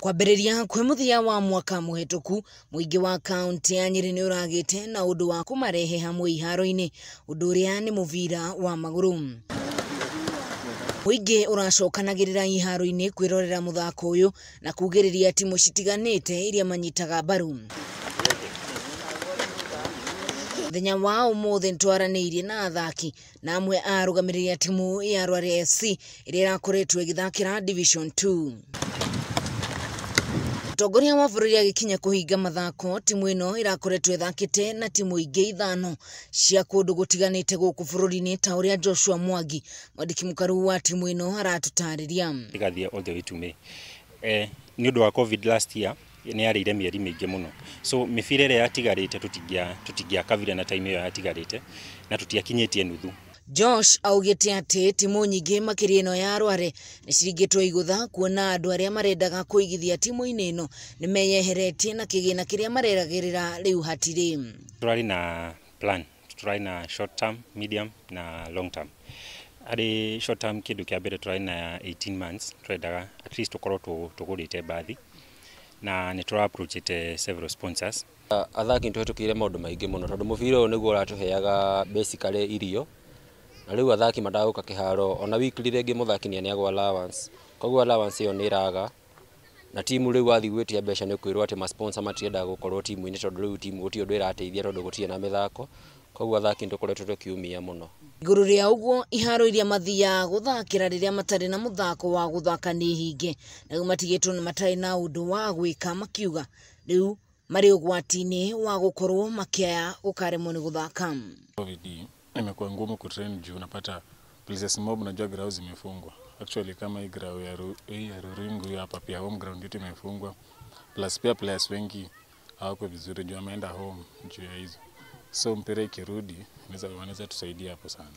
Kwambĩrĩria kwĩ mũthia wa mwaka mũhetũku, mũingĩ wa kaunti ya Nyĩrĩ nĩ ũragĩte na ũndũ wa kũmarehe hamwe iharo-inĩ, ũndũ ũrĩa nĩ mũbira wa magũrũ. Mũingĩ ũracokanagĩrĩra iharo-inĩ kwĩrorera mũthako ũyũ na kugĩrĩria timu citiganĩte iria manyitaga mbaru. Mũthenya wa ũmũthĩ nĩtwaranĩirie na athaki na amwe a arũgamĩrĩri a timu ya Rware FC ĩrĩa ĩrakoretwo ĩgĩthakĩra Division 2. Mũtongoria wa bũrũri agĩkinya kũhinga mathako, timu ĩno ĩrakoretwo ĩthakĩte na timu ingĩ ithano cia kũndũ gũtiganĩte gũkũ bũrũri-inĩ ta ũrĩa Joshua Mwangi, mwandĩki mũkaru wa timu ĩno, aratũtarĩria. Ĩgathiĩ all the way to May. Nĩ ũndũ wa COVID last year nĩ yarĩire mĩeri mĩingĩ mũno, so mĩbira ĩrĩa yatigarĩte tũtingĩakavire na time ĩyo yatigarĩte na tũtiakinyĩtie nuthu. Josh augĩte atĩ timu nyingĩ makĩria ĩno ya Rware nĩ ciringĩtwo igũtha kuona andũ arĩa marendaga kũigithia timu-inĩ ĩno nĩ meyeheretie na kĩgĩna kĩrĩa mareragĩrĩra rĩu hatirĩ. Tũrarĩ na plan, tũrarĩ na short term, medium na long term. Harĩ short term, kĩndũ kĩa mbere tũrarĩ na 18 months, tũrendaga at least tũkorwo tũgũrĩte mbathi na nĩ tũra approachĩte several sponsors. Athaki nĩ tũhetũkĩire maũndũ maingĩ mũno tondũ mũbira ũyũ nĩguo ũratũheaga basically irio, na rĩu athaki matagũka kĩharo ona weekly rĩngĩ mũthaki nĩ aneagwo allowance, koguo allowance ĩyo nĩ ĩraga, na timu rĩu wathiĩ gwĩtia mbeca nĩ ũkwĩrwo atĩ ma sponsor matiendaga gũkorwo timu-inĩ tondũ rĩu timu gũtirĩ ũndũ ĩrateithia tondũ gũtirĩ na mĩthako, koguo athaki nĩ tũkoretwo tũkĩumia mũno. Igũrũ rĩa ũguo, iharo iria mathiaga gũthakĩra rĩrĩa matarĩ na mũthako wa gũthaka nĩ hinge, na rĩu matigĩtwo nĩ matarĩ na ũndũ wa gwĩka, makiuga rĩu marĩ ũgwati-inĩ wa gũkorwo makĩaya gũkaremwo nĩ gũthaka. Covid imekuwa ngumu kutrain juu unapata places mob, unajua ground zimefungwa. Actually kama hii ground ya Ruringu hii hapa pia home ground yetu imefungwa. Plus pia players wengi hawako vizuri juu wameenda home juu ya hizo. So mpira ikirudi wanaweza tusaidia hapo sana.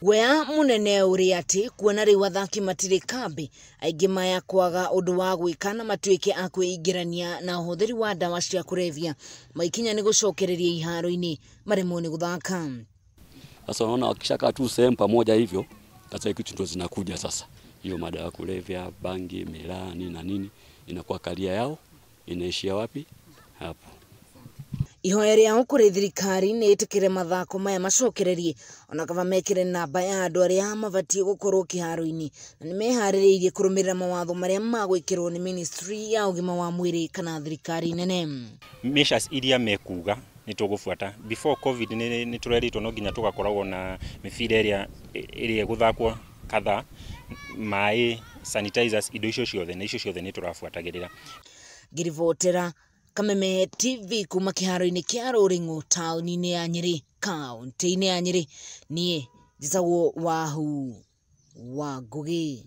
Guoya munene ũrĩ atĩ kuona rĩu athaki matirĩ kambĩ, aingĩ maya kwaga ũndũ wa gwĩka na matuĩke a kwĩingĩrania na ũhũthĩri wa ndawa cia kũrebia, maikinya nĩ gũcokereria iharo-inĩ maremwo nĩ gũthaka. Sasa unaona wakishakaa tu sehemu pamoja hivyo, sasa kitu ndo zinakuja sasa. Hiyo madawa ya kulevya, bangi, miraa, nini na nini, inakuwa karia yao, inaishia wapi? Hapo. Ihoya rĩao kũrĩ thirikari nĩ ĩtĩkĩre mathako maya macokererie ona kaba mekĩre namba ya andũ arĩa mabatiĩ gũkorwo kĩharo-inĩ, na nĩ meharĩrĩirie kũrũmĩrĩra mawatho marĩa magwĩkĩrwo nĩ ministry ya ũgima wa mwĩrĩ kana thirikari nene. Measures iria mekuga nĩ tũgũbuata. Before COVID nĩ tũrerĩtwo no nginya tũgakoragwo na mĩbira ĩrĩa ĩgũthakwo kadhaa, maĩ, sanitizers, indo icio ciothe, na icio ciothe nĩ tũrabuatagĩrĩra. Ngĩribotera Kameme TV kuma kĩharo-inĩ kĩa Rũrĩng'ũ taũni-inĩ ya Nyĩrĩ, kaũntĩ-inĩ ya Nyĩrĩ, niĩ njĩtagwo Wahu wa Ngũgĩ.